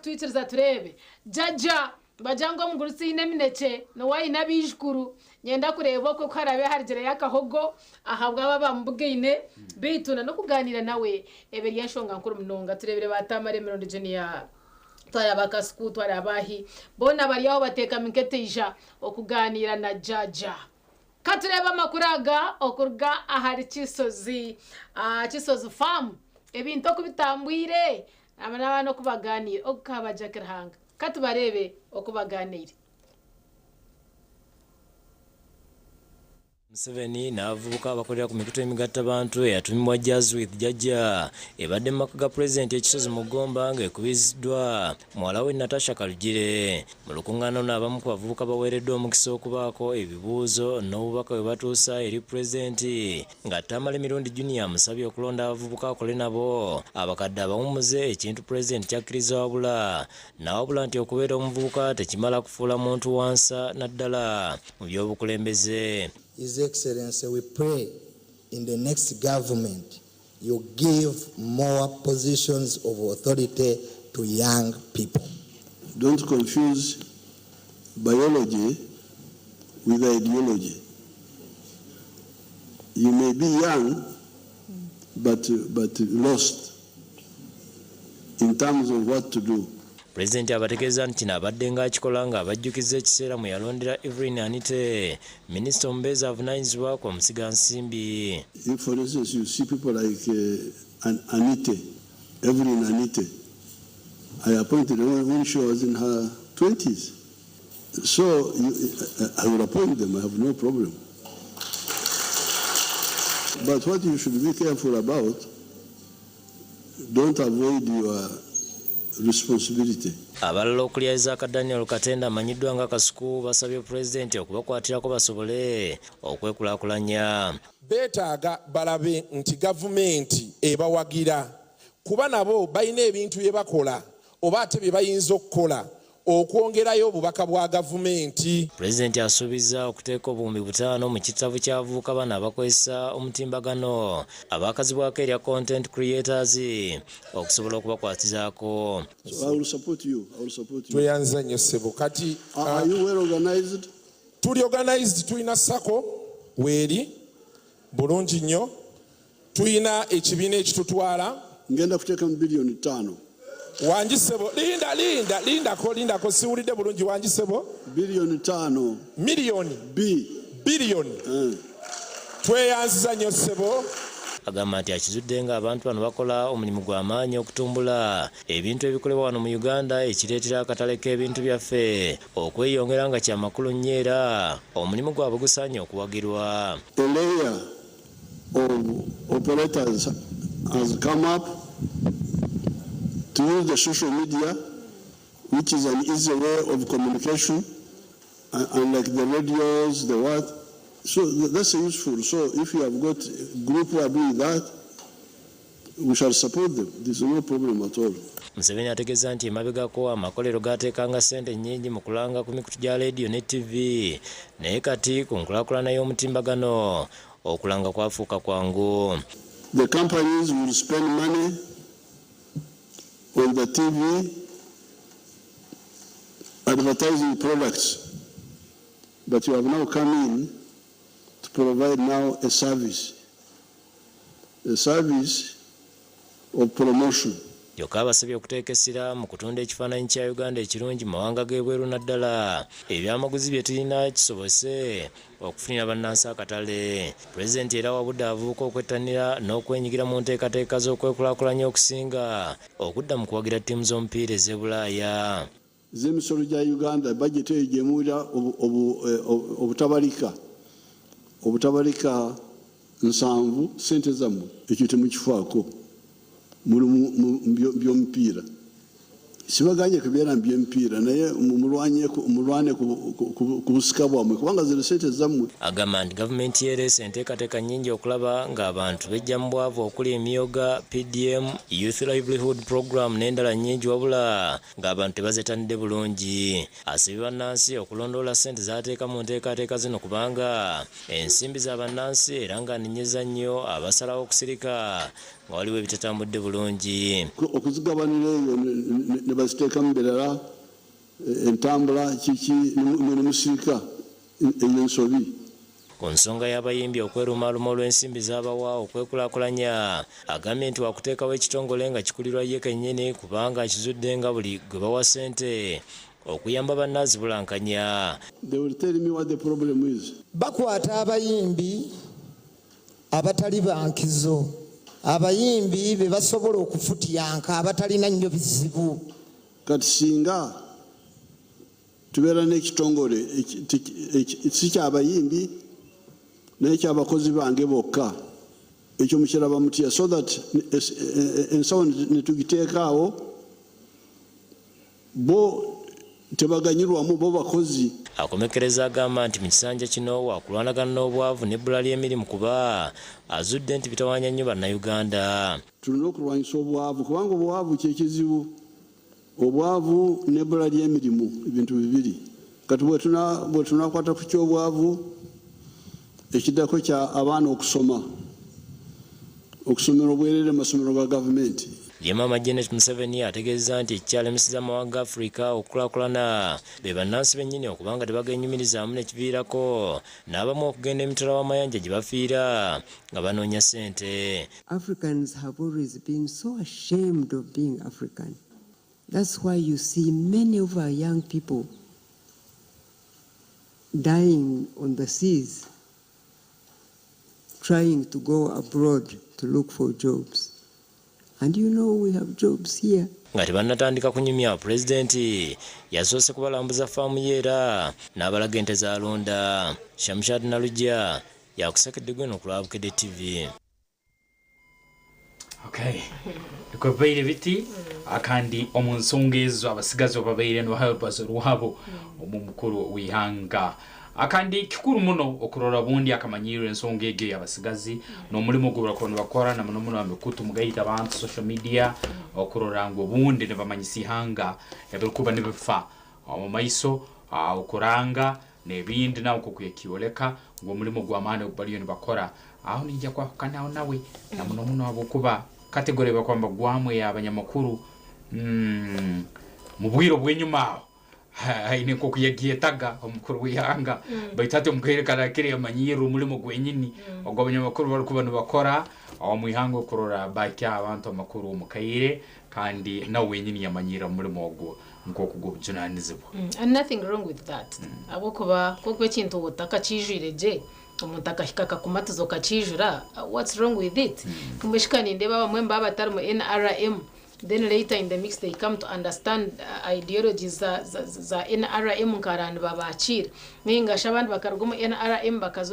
kutwikiriza tureebe. Jajja, nibagira ngu omugurusi oine eminekye niwe aine abaijukuru. Niinyenda kureeba okwo ku haraabe harigireyo akahogo ahabw'abo abamubugaine, beitu n'okugaaniira nawe ebe eri enshonga nkuru munonga. Tureebire ba Tamale Mirundi Junior, twareeba ba Kasuku, twareeba baahi, boona bari aho bateekami nk'eteija okugaaniira na Jajja. Ka tureebe amakuru aga okuruga ahari Kisozi, Kisozi Farm, ebintu oku bitambwire n'abaana oku bagaaniire. Ogu ka Jack Ruhanga. Ka tubareebe oku bagaaniire. Museveni n'abavubuka abakolera ku mikutu emigatta bantu eyatumibwa Jazz with Jajja ebadde mu maka ga Pulezidenti e Kisozi mu Gomba ng'ekubiriziddwa muwala we Natasha Karugire. Mu lukungaana luno abamu ku bavubuka baweereddwa omukisa okubaako ebibuuzo n'obubaka bwe batuusa eri Pulezidenti nga Tamale Mirundi Junior amusabye okulonda abavubuka akole nabo abakadde abawummuze ekintu Pulezidenti ky'akkiriza wabula N'awabula nti okubeera omuvubuka tekimala kufuula muntu wa nsa naddala mu by'obukulembeze. His Excellency we pray in the next government you give more positions of authority to young people. Don't confuse biology with ideology. You may be young but, but lost in terms of what to do. Pulezidenti abategeeza nti kino abaddenga akikola ng'abajjukizza ekiseera mwe yalondera Evelyn Anite minisita omubeezi avunaanyizibwa ku bamusigansimbi. If for instance you see people like Anite, Evelyn Anite, I appointed her when she was in her 20s. So you, I will appoint them, I have no problem. But what you should be careful about, don't avoid your responsibility. Abalala okuli Isaac Daniel Katende amanyiddwa nga Kasuku basabye Pulezidenti okubakwatirako basobole okwekulaakulanya. Beetaaga balabe nti gavumenti ebawagira kuba nabo balina ebintu bye bakola oba ate bye bayinza okukola okwongerayo obubaka bwa gavumenti. Pulezidenti asuubizza okuteeka 5000 mu kittavu ky'abavubuka bano abakozesa omutimbagano abaakazibwako erya Content Creators okusobola okubakwatizaako. So I will support you. I will support you. Tweyanza nnyo ssebo. Kati Are you well organized? Tuli organized, tulina SACCO weeri bulungi nnyo, tulina ekibiina ekitutwala. Ngenda kuteekamu biliyoni 5. Wangi ssebo, linda linda lindako lindako, siwulidde bulungi. Wangi ssebo? Biliyoni 5. Miliyoni? B. Biliyoni. Tweyanziza nnyo ssebo. Agamba nti akizudde ng'abantu bano bakola omulimu gwa maanyi okutumbula ebintu ebikolebwa wano mu Uganda ekireetera akatale k'ebintu byaffe okweyongera nga kya makulu nnyo era omulimu gwabwe gusaanye okuwagirwa. A layer of operators has come up to use the social media, which is an easy way of communication, unlike the radios, the what. So that's useful. So if you have got a group who are doing that, we shall support them. There's no problem at all. Museveni ategeeza nti emabegako amakolero gaateekanga ssente nnyingi mu kulanga ku mikutu gya leediyo ne ttivi naye kati ku nkulaakulana y'omutimbagano okulanga kwafuuka kwangu. The companies will spend money on the TV advertising products, but you have now come in to provide now a service of promotion. Kyokka abasabye okuteeka essira mu kutunda ekifaananyi kya Uganda ekirungi mu mawanga g'ebweru naddala ebyamaguzi bye tulina kisobose okufunira bannansi akatale. Pulezidenti era awabudde abavubuka okwettanira n'okwenyigira mu nteekateeka z'okwekulaakulanya okusinga okudda mu kuwagira ttiimu z'omupiira ez'e Bulaaya. Z'emisolo gya Uganda, budget eyo gyemuwulira obutabalika obutabalika 70, sente zammwe. Ekyo temukifaako, muli mu by'omupiira. Sibaganye kubeera mu by'emipiira, naye mulwane ku busika bwammwe kubanga zino sente zammwe. Agamba nti gavumenti yeereese enteekateeka nnyingi okulaba ng'abantu bejja mu bwavu okuli Emyooga, PDM, Youth Livelihood Program n'endala nnyingi wabula ng'abantu tebazettanidde bulungi. Asabye bannansi okulondoola ssente z'ateeka mu nteekateeka zino kubanga ensimbi za bannansi era ng'anenyeza nnyo abasalawo okusirika nga waliwo ebitatambudde bulungi. Okuzigabanira eyo ne Nibaziteeka mu birala, entambula kiki, nimwe nimusirika. Eyo nsobi. Ku nsonga y'abayimbi okwerumaaluma olw'ensimbi z'abawa okwekulaakulanya, agambye nti wakuteekawo ekitongole nga kikulirwa ye kennyini kubanga akizudde nga buli gwe bawa ssente okuyamba banne azibulankanya. They will tell me what the problem is. Bakwata abayimbi abatali bankizo, abayimbi be basobola okufutyanka abatalina nnyo bizibu. Kati singa tubeera n'ekitongole si kyabayimbi naye kyabakozi bange bokka, ekyo mukiraba mutya? So that ensawo netugiteeka awo, bo tebaganyirwamu, bo bakozi. Akomekkereza agamba nti mu kisanja kino wakulwanagana n'obwavu n'ebbula ly'emirimu kuba azudde nti bitawaanya nnyo Bannayuganda. Tulina okulwanyisa obwavu kubanga obwavu kyekizibu, obwavu n'ebbula ly'emirimu, ebintu bibiri. Kati bwe tunakwata ku kyobwavu, ekiddako kya abaana okusoma, okusomera obwerere mu masomero ga gavumenti. Ye Maama Janet Museveni ategeezezza nti ekikyalemeseza amawanga ga Afirika okukulaakulana be bannansi bennyini okubanga tebagenyumirizaamu nekiviirako n'abamu okugenda emitala w'amayanja gye bafiira nga banoonya ssente. Africans have always been so ashamed of being African. That's why you see many of our young people dying on the seas, trying to go abroad to look for jobs. And you know we have jobs here. Nga tebannatandika kunyumya, pulezidenti yasoose kubalambuza faamu ye era n'abalaga ente z'alunda. Shamshad Nalujja yakusekedde gweno ku lwa Bukedde TV. Okay, bikubaire biti kandi omu nsonga ezo abasigazi babaire nibaha orubazo rwabo omu mukuru w'ihanga. Kandi kikuru muno okurora bundi akamanyiriro ensonga egyo y'abasigazi n'omurimo ogu barakuba nibakora, na muno muno amikutu mugaita abantu, social media, okurora ngu obundi nibamanyisa ihanga ebirikuba nibifa omu maiso, okuranga n'ebindi, nawe nk'oku yakyoleka ngu omurimo gw'amaani ogu bariyo nibakora aho nijja kwahukanaho nawe, na muno muno habwokuba category bakwamba gwamwe y'abanyamakuru mu bwire obw'enyuma aho haine nk'oku yagyetaga omukuru w'ihanga, baitu hati omukaire karakire yamanyirira omurimo gwenyini ogwo abanyamakuru barikuba nibakora omu ihanga okurora bahikya abantu amakuru omu kaire, kandi nawe wenyini yamanyirira omurimo ogwo nk'oku gw'obujunanizibwa. And nothing wrong with that, ahabwokuba kwokuba ekintu otakakijwire gye, omuntu akahika akakumatiza okakijura, what's wrong with it? Mbweshika nindeeba abamwe mbaba batari mu NRM, then later in the mix they come to understand ideologies za NRM, nkarani babakiira ningasha abandi bakaruga omu NRM bakaza.